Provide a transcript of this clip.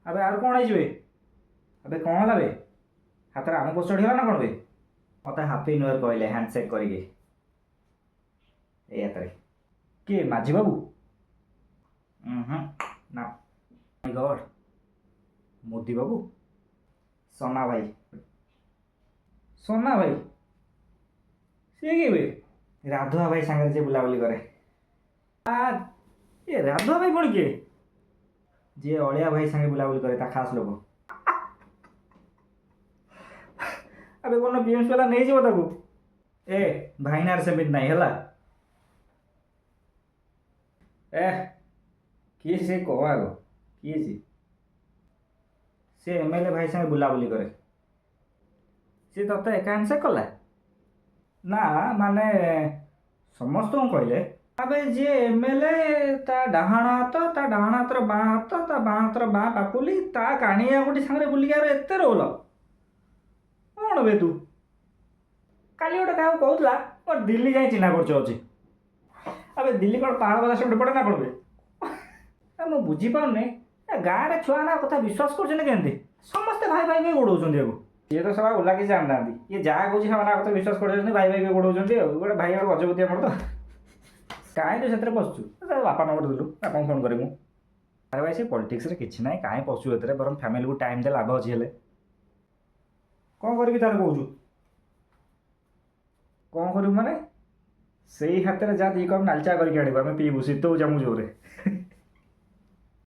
ଆବେ ଆର କ'ଣ ହେଇଯିବେ? ଆବେ କ'ଣ ହେଲା ବେ? ହାତରେ ଆମ ପୋଷ୍ଟ ଚଢ଼ିଗଲା ନା କ'ଣ ବେ? ମୋତେ ହାପି ନ୍ୟୁ ଇୟର୍ କହିଲେ ହ୍ୟାଣ୍ଡସେକ୍ କରିକି ଏଇ ହାତରେ। କିଏ, ମାଝି ବାବୁ? ହୁଁ, ନା। ଗଡ୍, ମୋଦି ବାବୁ? ସନା ଭାଇ। ସନା ଭାଇ ସିଏ କିଏ ବେ? ରାଧୁଆ ଭାଇ ସାଙ୍ଗରେ ଯିଏ ବୁଲାବୁଲି କରେ। ଆ ଏ ରାଧୁଆ ଭାଇ ପୁଣି କିଏ? ଯିଏ ଅଳିଆ ଭାଇ ସାଙ୍ଗେ ବୁଲାବୁଲି କରେ, ତା ଖାସ୍ ଲୋକ। ଆବେ କ'ଣ ବିଏମ୍ସ ବାଲା ନେଇଯିବ ତାକୁ? ଏ ଭାଇନାର ସେମିତି ନାହିଁ ହେଲା। ଏ କିଏ ସେ, କହ ଆଗ କିଏ ସେ? ସେ ଏମ୍ ଏଲ୍ ଏ ଭାଇ ସାଙ୍ଗେ ବୁଲାବୁଲି କରେ। ସିଏ ତତେ ଏକା ହ୍ୟାଣ୍ଡସେକ୍ କଲା ନା ମାନେ ସମସ୍ତଙ୍କୁ କହିଲେ? ଆବେ ଯିଏ ଏମ୍ ଏଲ୍ ଏ, ତା ଡାହାଣ ହାତ, ତା ଡାହାଣ ହାତର ବାଁ ହାତ, ତା ବାଁ ହାତର ବାଁ ପାପୁଲି, ତା କାଣି ଆଙ୍ଗୁଠି ସାଙ୍ଗରେ ବୁଲିକି ଆର ଏତେ ରୋଲ କ'ଣ ବେ ତୁ? କାଲି ଗୋଟେ କାହାକୁ କହୁଥିଲା ମୋର ଦିଲ୍ଲୀ ଯାଇ ଚିହ୍ନା ପରିଚୟ ଅଛି। ଆବେ ଦିଲ୍ଲୀ କ'ଣ ପାହାଡ଼ ବାଲା ସେପଟେ ପଡ଼େ ନା କ'ଣ ବେ? ମୁଁ ବୁଝିପାରୁନି, ଏ ଗାଁରେ ଛୁଆ ନା କଥା ବିଶ୍ୱାସ କରୁଛନ୍ତି କେମିତି? ସମସ୍ତେ ଭାଇ ଭାଇ ଭାଇ ଗୋଡ଼ଉଛନ୍ତି ଆକୁ। ଇଏ ତ ସବୁ ଓଲା କିଛି ଜାଣିନାହାନ୍ତି। ଇଏ ଯାହା କହୁଛି ସେମାନେ କଥା ବିଶ୍ୱାସ କରିଯାଉଛନ୍ତି, ଭାଇ ଭାଇ ଗୋଡ଼ଉଛନ୍ତି। ଆଉ ଗୋଟେ ଭାଇ ଗୋଟେ ଗଜପତି ଆମର ତ। କାହିଁ ତୁ ସେଥିରେ ପଶୁଛୁ? ତା ବାପା ନମ୍ବର ଦେଲୁ, ବାପାଙ୍କୁ ଫୋନ୍ କରିବୁ। ଆରେ ଭାଇ, ସେ ପଲିଟିକ୍ସରେ କିଛି ନାହିଁ। କାହିଁ ପଶୁ ଏଥିରେ? ବରଂ ଫ୍ୟାମିଲିକୁ ଟାଇମ୍ ଦେ, ଲାଭ ଅଛି। ହେଲେ କ'ଣ କରିବି ତାହେଲେ କହୁଛୁ? କ'ଣ କରିବୁ ମାନେ, ସେଇ ହାତରେ ଯାହା 2 କପ୍ ନାଲି ଚା କରିକି ଆଣିବୁ, ଆମେ ପିଇବୁ। ଶୀତ ହେଉଛି ଆମକୁ ଜୋରେ।